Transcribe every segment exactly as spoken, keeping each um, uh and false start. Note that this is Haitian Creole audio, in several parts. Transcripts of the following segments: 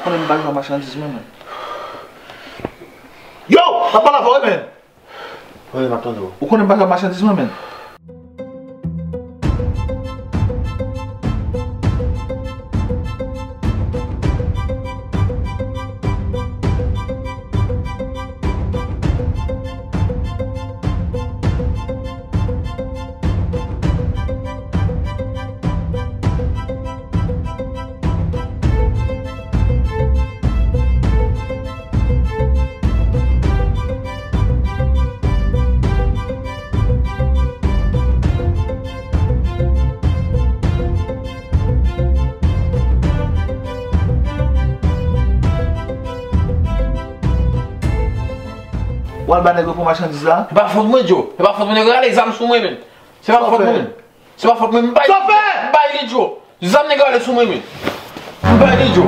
Konnen m pa jwe ak machandiz mwen menm. Yo! M ap pale avè w wi menm. Wi, m ap tande w. Ou konnen m pa jwe ak machandiz mwen menm. W al ba nèg yo pou machandiz la? Se pa fòt mwen, Djo. Se pa fòt mwen, nèg yo rale zam sou mwen menm. Se pa fòt mwen menm. Se pa fòt mwen, m bay li, m bay li, Djo. Zam nèg yo rale sou mwen menm. M bay li, Djo.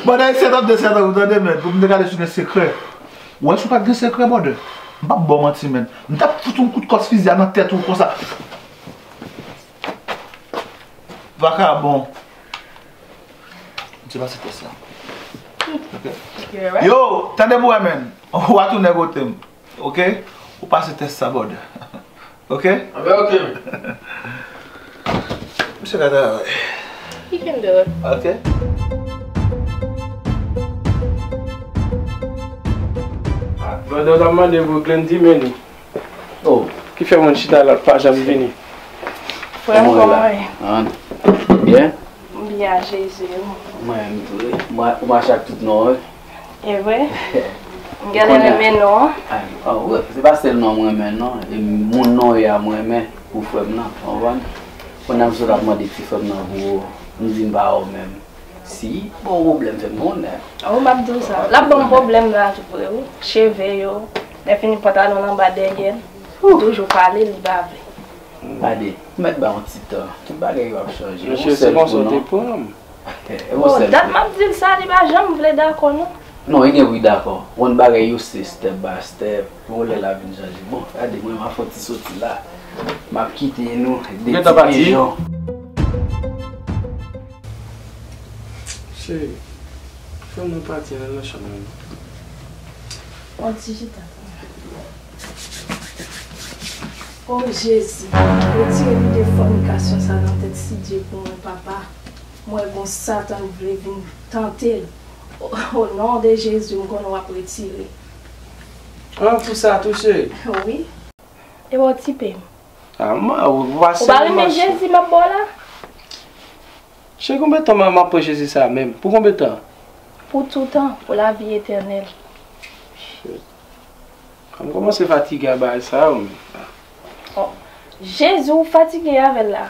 Bòdè, sèt ap de sèt ap, ou tande, men, pou m te gade si w gen sekrè. Ou wè si w pa t gen sekrè, bòdè, m p ap ba w manti, men. M t ap fout yon kout kòs fizi a nan tèt ou konsa. Vakabon. M se pase tès la. Ok. Ok, alright. Yo, tande pou wè, men. Ou a tounen kote m. Ok? Ou pase tès sa, bòdè. Ok? Anben, ok. Misye ka travay. He can do it. Ok. Bòdè, w t ap mande pou Glendy, men li. Oh. Ki fè moun chita la, pa janm vini. Frè m, kòman w ye? Byen? M byen a Jezi, wi. Mwen menm tou, wi. Ou mache ak tout non, wi. E vre? M genlè renmen non an. Ah, wi, se pa sèl non mwen renmen, non. E moun non ye a mwen renmen pou frè m nan, ou konprann? Kounye a m sot ap mande ti frè m nan pou ou. M di m pa wè w menm. Si, bon, pwoblèm fè m konnen. Wi, m ap di w sa. L ap ban m pwoblèm la tou vre, wi. Cheve yo, lè fini pantalon l anba dèyè l. Toujou pale, li pa vle. Gade, ou mèt ba yon ti tan. Tout bagay yo ap chanje. Mesye, se konsa w te pran m. Bon, dat m ap di l sa, li pa janm vle dakò, non. Non, li gen pou li dakò. Yon bagay yo se step by step. Yon lè la vin chanje. Bon, gade, mwen, m ap fè yon ti soti la. M ap kite nou de ti pijon. Cheri, fè mwen pati nan, nan chanm nan. On ti chita. O Jezi, retire lide fònikasyon sa nan tèt Sidye pou mwen, papa. Mwen gon Satan k vle vin tante l. O, o non de Jezi, m konnen w ap retire. An, pou sa tou, cheri? Wi. E bon, ti pe m. Ah, man, ou pa sèlman. Ou pa renmen Jezi m ap ba w la? Cheri, konbyen tan m ap pran Jezi sa menm? Pou konbyen tan? Pou toutan, pou lavi etènèl. Shit. M kòmanse fatige a bagay sa yo, men. Oh, Jezi, ou fatige avè l la.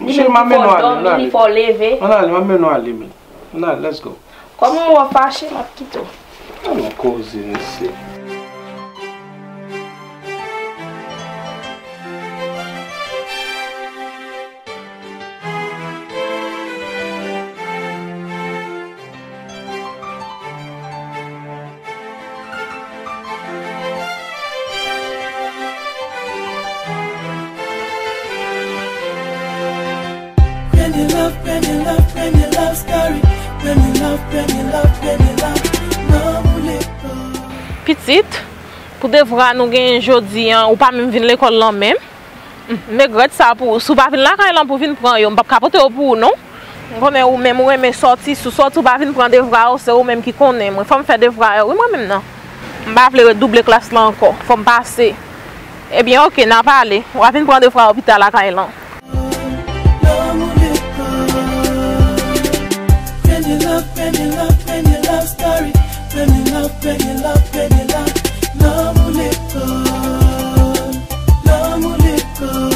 Li menm ki fè w dòmi, li fè w leve. Ann ale, m ap mennen w ale, men. Ann ale, let's go. Kòm m wè w fache, m ap kite w. An nou koze, mesye. Premye love, premye love, premye love story. Premye love, premye love, premye love, lanmou lekòl. Pitit, pou devwa nou genyen jodi a, ou pa menm vin lekòl lan menm. M regrèt sa pou ou. Si w pa vin lakay lan pou vin pran yo, m p ap ka pote yo pou ou, non. M konnen ou menm ou renmen sòti. Si w sòti, ou pa vin pran devwa yo, se ou menm ki konnen. Mwen, fò m fè devwa yo, wi, mwen menm nan. M pa vle redouble klas lan ankò. Fò m pase. Ebyen, oke, n a pale. W a vin pran devwa yo pita lakay lan. Lanmou lekòl. Premye love, premye love, premye love story. Premye love, premye love, premye love. Lanmou lekòl. Lanmou lekòl.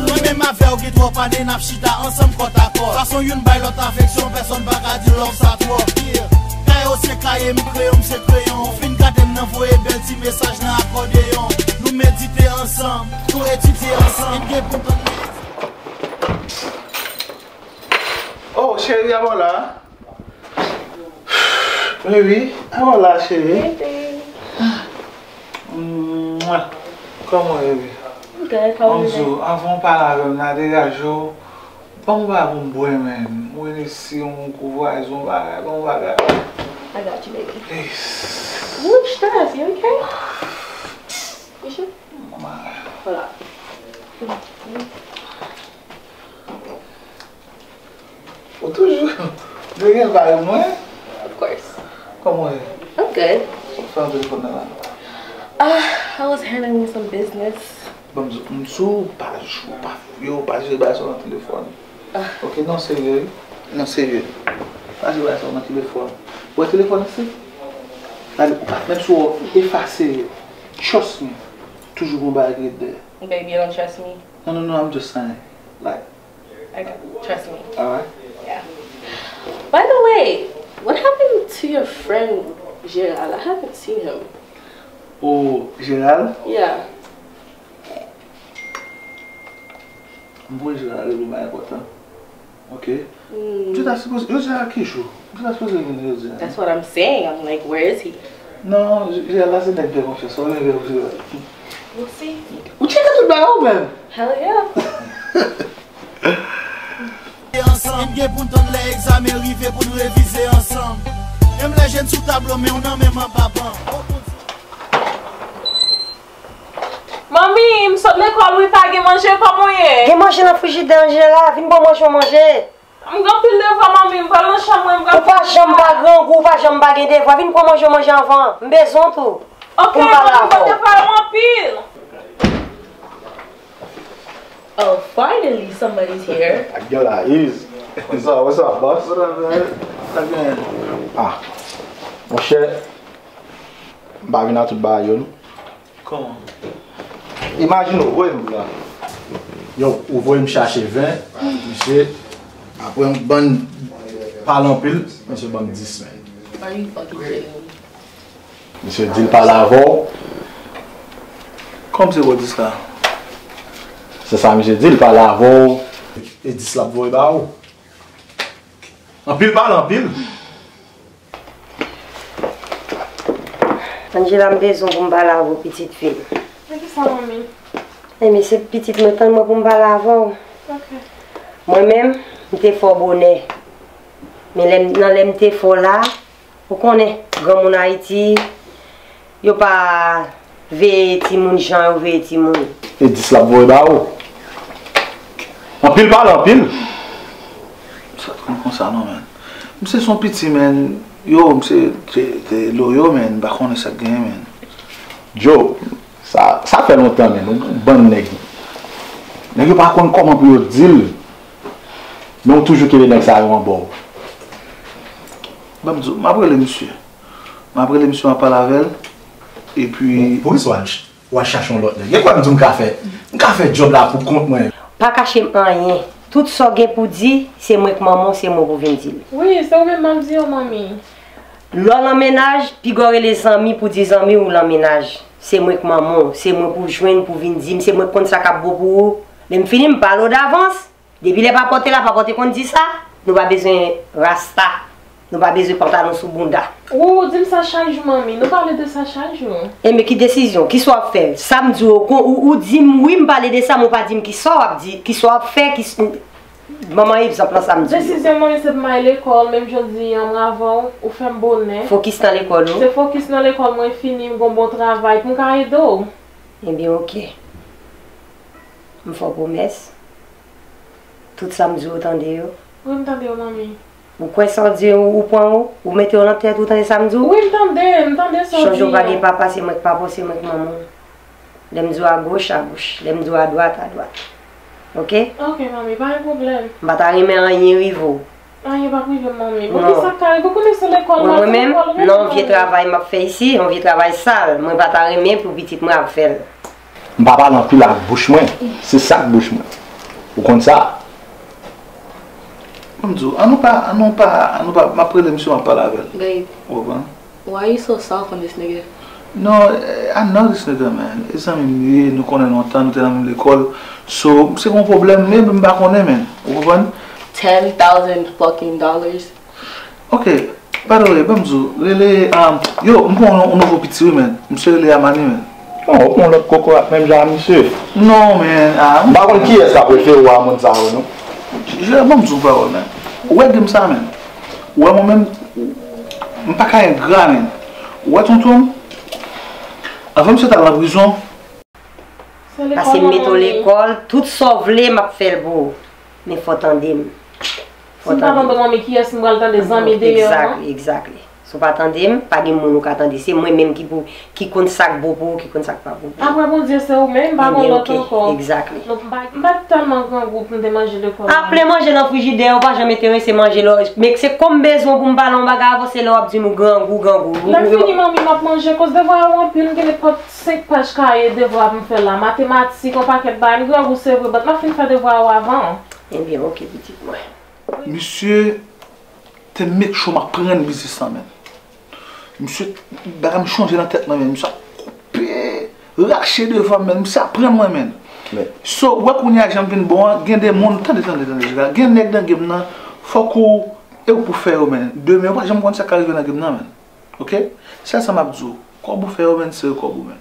Mwen menm avè w gen twòp ane n ap chita ansanm kòtakòt. Fason youn bay lòt afeksyon, pèsonn pa ka di love sa twòp. Yeah. Kaye w se kaye m, kreyon m se kreyon. Ou fin gade m nan voye bèl ti mesaj nan akòdeyon. Nou medite ansanm, nou etidye ansanm. N gen pou n konn medite. Oh, cheri, a w la? Baby, a w la, cheri? Hey, baby. Mwah. Kòman w ye, baby? Good, how are you? Ann di w, avan w pale avè m nan, degaje w. Ban m yon bagay pou m bwè, man. Mwen isi, yon gwo vwayaj, yon bagay, ban m yon bagay. I got you, baby. Please. You look stressed. You okay? You sure? Mama. Hold on. Ou toujou gen bagay mwen? Of course. Kòman w ye? I'm good. Fè yon telefòn nan la. Ah, I was handling some business. Ban m di w, m sou paj ou pa, yo pa jere bagay sa nan telefòn. Ah. Ok, non, serye, wi. Non, serye. Pa jere bagay sa nan telefòn. Ou wè telefòn isi? Gade, ou pa, menm si w efase yo, trust me, toujou gon bagay ki ret dèyè. Baby, you don't trust me? No, no, no, I'm just saying. Like, I got, trust me. Alright. Yeah. By the way, what happened to your friend Gerald? I haven't seen him. Oh, Gerald? Yeah. M voye Gerald ale pou bagay enpòtan. Ok. Hmm. Misye ta sipoze, jodi a ki jou? Misye ta sipoze vin jodi a. That's what I'm saying. I'm like, where is he? Non, Gerald la se nèg fè konfyans. Ou renmen Gerald. We'll see. Ou tcheke tout bagay ou menm. Hell yeah. Ansanm, gen pou n tann lè egzamen rive pou n revize ansanm. Menm lè je n sou tablo, men w nan men m anba ban. Manmi, m sot lekòl wi, pa gen manje, kòman w ye? Gen manje nan frijidè Angela, vin pran manje w manje. M gen anpil devwa, manmi, m pral nan chanm mwen, m pral... Ou pa janm pa grangou, ou pa janm pa gen devwa, vin pran manje w manje anvan, m bezwen w tou. Ok, pou m pale manmi, avè w. Pote pale m anpil. Oh, finally somebody's here. That girl is. What's up, what's up, boss? What up, man? What up, man? Ah, monchè, m pa vin a tout bagay yo, non. Kòman? Imajine w voye m la. Yo, ou voye m chache ven, misye, apre yon bann pale anpil, misye ban m dis, man. Are you fucking kidding me? Misye di l pale avè w. Kòman se wè dis la? Se sa misye di l pale avè w. E dis l ap voye ba ou. Anpil pale anpil. Angela, m bezwen pou m pale avè w, pitit fi m. Nan ki sa, manmi? Ebyen, se pitit mwen, tann mwen pou m pale avè w. Ok. Mwen menm, m te fè w bonè. Men lè m, nan lè m te fè w la, ou konnen, granmoun Ayiti, yo pa veye timoun jan yo veye timoun. E dis l ap voye ba ou. Anpil pale anpil. Sa t konn konsa non, man. Misye se yon piti, man. Yo, misye te, te loyo, man. M pa konnen sa k genyen, man. Joe, sa, sa fè lontan, man. Yon bann nèg. Nèg yo pa konn kòman pou yo di l. Men w toujou kenbe nèg sa yo anba w. Ban m di w, m ap rele misye. M ap rele misye, m ap pale avè l. Epi... Bon, poukisa w al ch-, w al chache yon lòt nèg? Gen kwè m di w m ka fè, m ka fè djòb la pou kont mwen. Pa kache m anyen. Tout sa w gen pou di, se mwen k manman w, se mwen pou vin di l. Wi, se ou menm m ap di yo, manmi. Lè w lan mennaj, piga w rele zanmi pou di zanmi w lan mennaj. Se mwen k manman w, se mwen pou jwenn, pou vin di m, se mwen k konn sa k ap bon pou ou. Lè m fini, m pale w davans. Depi lè pa pote la, pa pote konn di sa, nou pa bezwen rasta, nou pa bezwen pantalon sou bounda. Wi, ou di m sa chak jou, manmi. Nou pale de sa chak jou. Enben, ki desizyon? Kisa w ap fè? Sa m di w, ou, ou, ou di m wi, m pale de sa, men w pa di m kisa w ap di, kisa w ap fè, ki, manman egzanp lan sa m di w. Desizyon, manmi, se pou m al lekòl, menm jodi a, mwen avè w, ou fè m bonè. Fokis nan lekòl ou. Se fokis nan lekòl, mwen fini, m gon bon travay, pou m ka ede w. Enben, oke. M fè w pwomès. Tout sa m di w, ou tande yo? Wi, m tande w, manmi. Ou kwè sa w di yo, ou pran w, ou mete w nan tèt, ou tande sa m di w? Wi, m tande, m tande sa w di yo. Chonje w pa gen papa, se mwen k papa w, se mwen k manman w. Lè m di w agoch, agoch. Lè m di w adwat, adwat. Oke? Oke, manmi, pa gen pwoblèm. M pa ta renmen anyen rive w. Anyen p ap rive m, manmi. Non. Bon, kisa k ka rive? Ou konnen se lekòl m al, se lekòl m ret, manmi. Mwen menm, nan yon vye travay m ap fè isi, yon vye travay sal, mwen pa ta renmen pou pitit mwen ap fè l. M pa pale anpil ak bouch mwen. Se sa k bouch mwen. Ou konn sa? Ban m di w, an nou pa, an nou pa, an nou pa, m ap rele misye, m ap pale avè l. Babe. Ou konprann? Why you so soft on this nigga? No, eh, I know this nigga, man. E zanmi m li ye, nou konnen lontan, nou te nan menm lekòl. So, se yon pwoblèm, men m pa konnen, man. Ou konprann? Ten thousand fucking dollars. Ok, by the way, ban m di w, rele, um, yo, m pran yon, yon nouvo piti, wi, man. Misye rele Amani, man. Oh, ou pran yon lòt kokorat menm jan a misye. Non, man, ah, m pa konn kiyès k ap refere w a moun sa yo, non. Jere, ban m di w pawòl, men. Ou wè game sa, men. Ou wè mwen menm, m pa ka engra, men. Ou wè tonton, anvan misye t al nan prizon, Pase m mete w lekòl, tout sa w vle, m ap fè l pou ou. Men fò w tande m. Si m pa tande manmi, kiyès m pral tande? Zanmi deyò an? Exactly, exactly. Si w pa tande m, pa gen moun ou ka tande. Se mwen menm ki pou, ki konn sa k bon pou ou, ki konn sa k pa bon pou ou. Apre Bondye, se ou menm, m pa gon lòt ankò. Exactly. Donk, m pa, m pa t tèlman grangou pou m te manje lekòl. Aple manje nan frijidè, ou pa janm enterese manje lò. Men se kòm bezwen pou m pale yon bagay avè w, se lè w ap di m ou grangou, grangou. Lè m fini, manmi, m ap manje, koz devwa yo anpil, m gen nenpòt senk paj kaye devwa pou m fè la, matematik, yon pakèt bagay. M grangou, se vre, but m ap fin fè devwa yo avan. Ebyen, oke, pitit mwen. Misye te make sure m aprann biznis lan, men. Misye, bagay m chonje nan tèt mwen, men. Misye ap koupe, rache devan m, men. Misye aprann mwen, men. So, ou wè kounye a jan m vin bon an, gen de moun, tande, tande, tande, Jera, gen nèg nan game nan, fòk ou, e ou pou fè yo, men. Demen, ou pa janm konn sa k ka rive nan game nan, men. Oke? Sèl sa m ap di w, kòb ou fè yo, men, se yo kòb ou, men.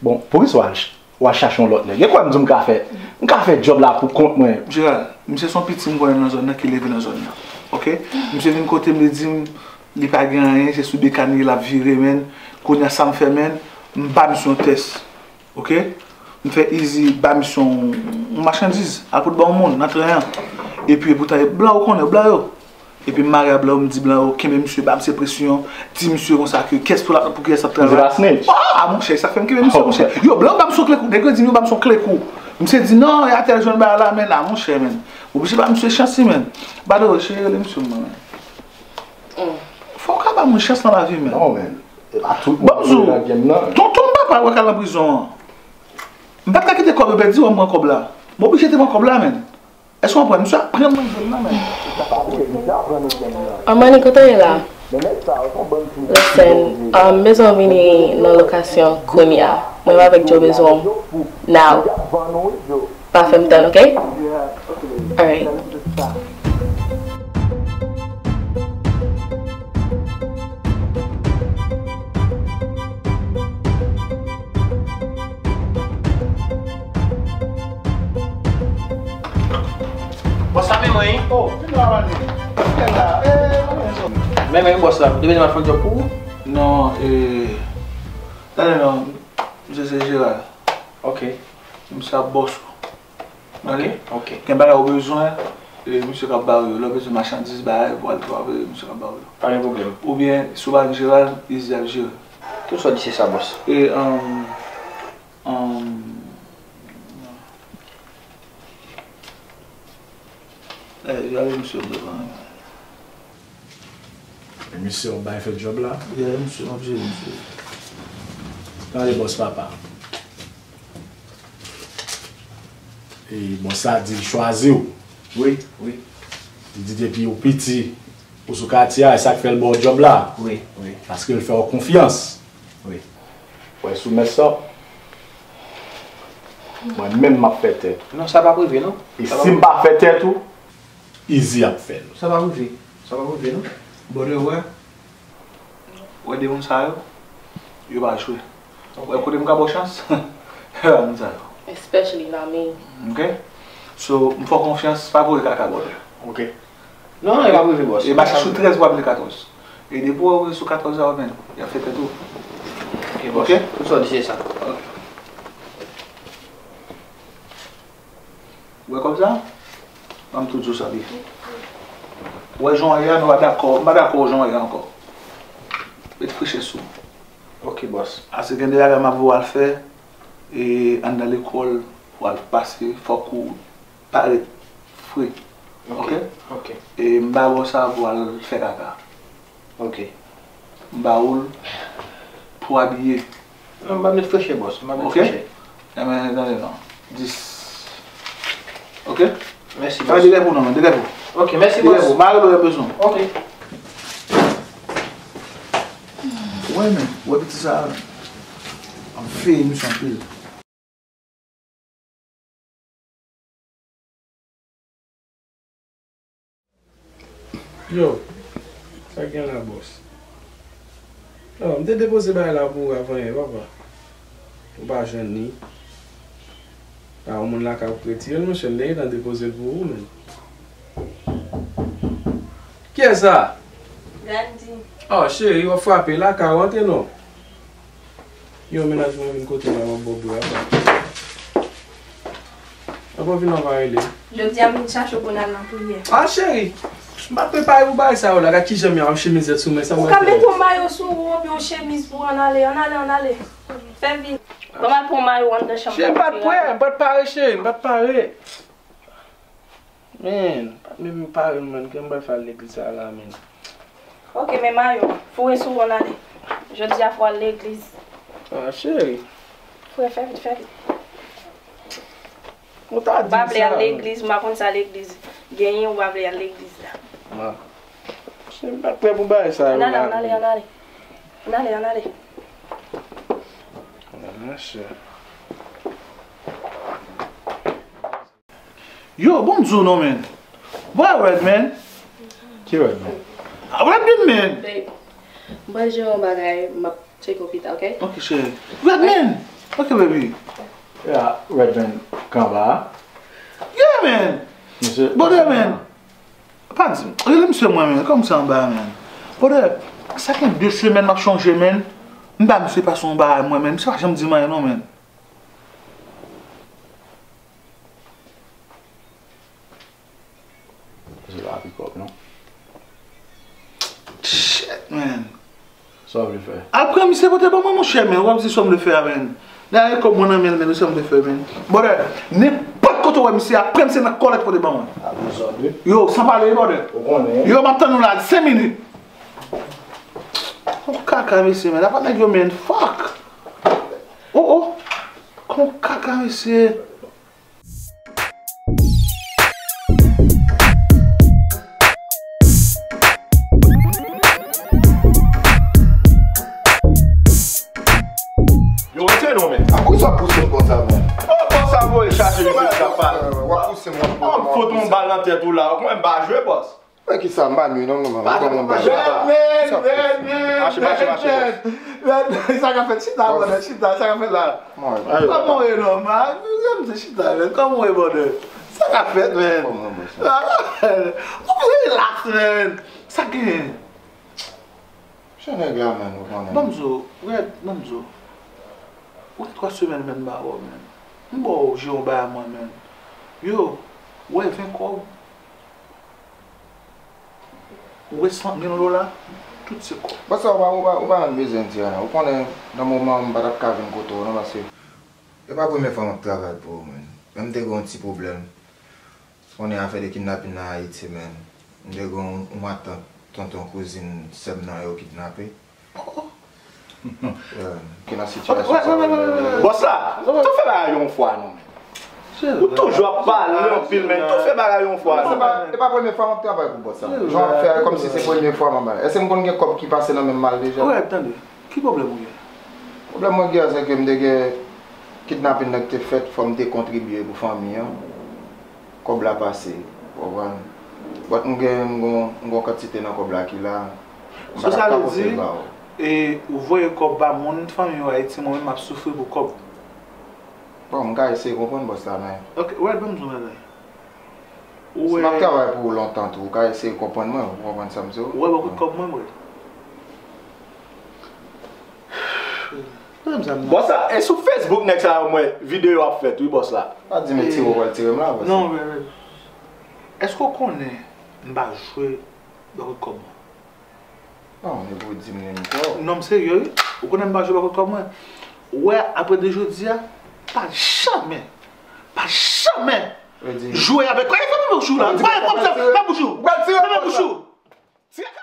Bon, poukisa w al ch- w al chache yon lòt nèg? E kwè m di w m ka fè, m ka fè djòb la pou kont mwen. Jeral, misye se yon piti m konnen nan zòn nan ki leve nan zòn nan. Oke? Misye vin kote m, li di m li pa gen anyen, se sou bekàn li l ap vire, men. Kounye a sa m fè, men, m ba misye yon tès. Oke? M fè Easy ba misye yon, yon machandiz, al pot ba yon moun nan tren an. Epi, epoutan, e blan ou konnen, blan yo. Epi m mare a blan yo, m di blan yo kenbe misye, ba misye presyon, di misye konsa ke kiyès pou l ap, pou kiyès l ap travay. Misye pa snitch? Ah, monchè, sa fè m kenbe misye, monchè. Yo, blan yo ba misye yon klekou, nèg yo di m yo ba misye yon klekou. Misye di non, e atè l jwenn bagay la, men, ah, monchè, men. M oblije ba misye chans li, men. By the way, cheri, rele misye pou mwen, men. Fò w ka ba moun chans nan lavi, men. Non, men. E pa tout moun ki nan game nan. Tonton m papa wè k al nan prizon an. M pa t ka kite kòb yo pèdi, wè m pran kòb la. M oblije te pran kòb la, men. Èske w konprann? Misye ap pran manje m nan, men. Amani, kote w ye la? Listen, um, m bezwen w vini nan lokasyon kounye a. Mwen avèk Joe bezwen w now. Pa fè m tann, oke? Alright. Bòs la, men mwen wi. Oh, vin la, Mani. Vin la. Eh, mwen menm. Men mwen wi, bòs la. Ou te bezwen m al fè yon djòb pou ou? Non, eh, tande non. Misye se Jeral. Ok. Misye ap bòs ou. Tande? Ok. Gen bagay ou bezwen, eh, misye ka ba ou yo. Lè w bezwen machandiz, bagay, pou al travay, misye ka ba ou yo. Pa gen pwoblèm. Oubyen, si w pa jwenn Jeral, Easy ap jere. Tout sa w di se sa, bòs. E, um, Ann. Gade misye m devan. Men misye w bay fè djòb la? Yeah, misye m ap jere misye. Gade bòs papa. E bòs la di l chwazi w. Wi, wi. Li di depi w piti, ou sou katye a, e sa k fè l ba w djòb la. Wi, wi. Paske l fè w konfyans. Wi. Wè sou mès sa. Mwen menm m ap fè tèt ou. Non, sa p ap rive non. E si m pa fè tèt ou, Easy ap fè l. Sa p ap rive. Sa p ap rive non. Brother, wè. Wè de moun sa yo, yo pa jwe. Wè kote m ka ba w chans, e pa moun sa yo. Especially Nami. Ok. So, m fè w konfyans, pa voye kaka, brother. Ok. Non, non, e p ap rive, bòs. E match sou trèz, w ap li katòz. E depi w rive sou katòz la, men, y ap fè tèt ou. Ok, bòs. Ok? Tout sa w di se sa. Ok. Ou wè kòb sa? Ban m tou di w sa byen. Ou wè jan w ye a, nou pa dakò, m pa dakò jan w ye a ankò. Met frechè sou ou. Ok, bòs. Paske gen de bagay m ap voye w al fè, e anndan lekòl, pou w al pase, fòk ou parèt fre. Ok? Ok. E m pa ba w sa pou w al fè kaka. Ok. M ba ou l pou w abiye. Non, m pa met frechè, bòs. M pa met frechè. Enben, tande non. Dis. Ok? Mèsi, bòs. Degè pou non, degè pou. Ok, mèsi, bòs. Degè pou. Mare lè w bezwen. Ok. Wè, men, wè piti sa ap veye misye anpil. Yo, sa k gen la, bòs? Oh, m te depoze bagay la pou ou avan yè, papa. Ou pa jwenn li. A, yon moun lakay ou k retire l, monchè, m te gentan depoze l pou ou, menm. Kiyès sa? Grandy. Oh, cheri, w ap frape lakay ou, antre non. Yo, mennaj mwen vin kote m la, m ap ba w bra. Apa w vin anba rele? Jodi a m vin chache w pou n al nan priyè. Ah, cheri, m pa t prepare pou bagay sa yo la. Gad kijan m ye, yon chemizèt sou mwen, sa m pral fè? Ou ka mete yon mayo sou ou, epi yon chemiz pou ann ale, ann ale, ann ale. Fè vit. Ban m al pran mayo anndan chanm. Cheri, m pa t prè, m pa t pare, cheri, m pa t pare. Men, pa t menm pare, men, ke m pral fè al legliz sa la, men. Ok, men mayo, foure sou ou, ann ale. Jodi a fò al legliz. Ah, cheri. Frè, fè vit, fè vit. Ou ta di m sa. Ou pa vle al legliz, m pa konn sa legliz genyen, ou pa vle al legliz la. Ah. Cheri, m pa t prè pou bagay sa yo la. Ann ale, ann ale, ann ale. Ann ale, ann ale. Ah, cheri. Yo, bon m di w non, man. Bwa Red, man. Ki Red, man? Ah, Red, man. Babe, m pral jere yon bagay, m ap tcheke w pita, ok? Ok, cheri. Red, man. Ok, baby. Ya, Red, man. Kanba. Yeah, man. Misye, brother, man. Pa di m. Rele misye mwen, man. Kòman sa anba, man? Brother, sa gen de semèn m ap chonje, man. M ba misye pase yon bagay, mwen, man. Misye pa janm di m anyen, non, man. Se pa pikòp, non. Shit, man. Sa w vle fè? Al pran misye pote ban mwen, monchè, man. W ap di sa w vle fè a, man. Dayè, kòb mwen nan men l, man, sa w vle fè, man. Brother, nenpòt kote w wè misye a, pran misye nan kòlèt pote ban mwen. A, dezòd, wi. Yo, san pale, brother. Ou konnen. Yo, m ap tann ou la, senk minit. Kon kaka, mesye, man. Apa nèg yo, man, fuck. Oh, oh. Kon kaka, mesye. Yo, antre non, men. A, poukisa w ap pouse m konsa, men? Oh, bòs la voye chache li, sa pale. W ap pouse m, w ap pouse m. An fout yon bal nan tèt ou la. Ou kwè m pa jwe, bòs? Mwen ki sa, m pa nwi non, mwen, mwen pa nwi. Mache, mache, mache, bòs. Sa k ap fèt, chita, brother, chita, sa k ap fèt la? Kòman w ye non, man? Kòman w ye, brother? Sa k ap fèt, man? Relax, man. Sa k genyen? Se nèg la, man, ou konnen. Ban m di w, Red, ban m di w. Ou gen twa semèn, man, m ba wè w, man. M ba w jere yon bagay mwen, man. Yo, wè ven kòb. Ou wè swant mil dola, tout se kòb. Bòs la, ou pa, ou pa, ou pa menm bezwen di anyen. Ou konnen, nan moman an, m pa t ap ka vin kote w non, paske e pa premye fwa m ap travay pou ou, man. Men m te gen yon ti pwoblèm. Ou konnen afè de kidnapin nan Ayiti, man. M te gen yon, yon matant, tonton kouzin sè m nan yo kidnape. Oh, oh. Ki nan sitiyasyon sa yo. Bòs la, tou fè bagay yon fwa non, men. Ou toujou ap pale anpil, men tou fè bagay yon fwa non. Se pa, se pa premye fwa m ap travay pou bòs la. Jan w ap fè a, kòmsi se premye fwa m ap bay. Èske m konn gen kòb ki pase nan men m mal deja? Wi, tande. Ki pwoblèm ou gen? Pwoblèm mwen gen an, se ke m te gen kidnapin nan ki te fèt, fò m te kontribye pou fanmi an. Kòb la pase, ou konprann? But m gen, m gon, m gon kantite nan kòb la ki la, m pa t ap ka pote l ba ou. So sa vle di, e, ou voye kòb ba moun fanmi w Ayiti, mwen menm m ap soufri pou kòb. Bon, m ka eseye konprann bòs la, men. Ok, Red, ban m di w yon bagay. Si m ap travay pou ou lontan tou, ou ka eseye konprann mwen, ou konprann sa m di w? Ou wè bò kote kòb mwen, Red? Bòs la, e sou Facebook nèg sa yo m wè videyo ap fèt wi, bòs la. Pa di m e tire w pral tire m la, bòs la. Non, men, men. Èske w konnen m pa jwe bò kote kòb mwen? Non, e pou w di m li m kwè w. Non, m serye wi. Ou konnen m pa jwe bò kote kòb mwen. Ou wè, apre de jodi a, pa janmen, pa janmen jwe avèk kòb. Fèmen bouch ou la. Fèmen bouch ou. Fèmen bouch ou. Tire kaka.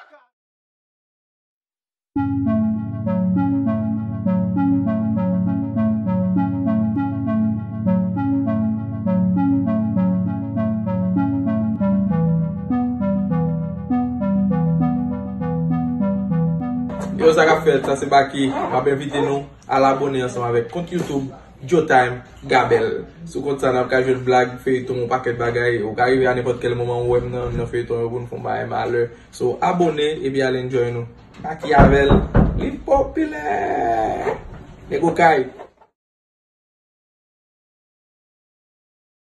Yo, sa k ap fèt? Sa se Baky. M ap envite nou al abone ansanm avèk kont YouTube Joe Time Gabel. Sou kont sa n ap ka jwenn blag, feyton, yon pakèt bagay. Ou ka rive a nenpòt kèl moman ou wè m nan, nan feyton yo pou n fè yon bagay malè. So, abone epi al enjoy nou. Baky avè l, li popilè. Nèg Okay.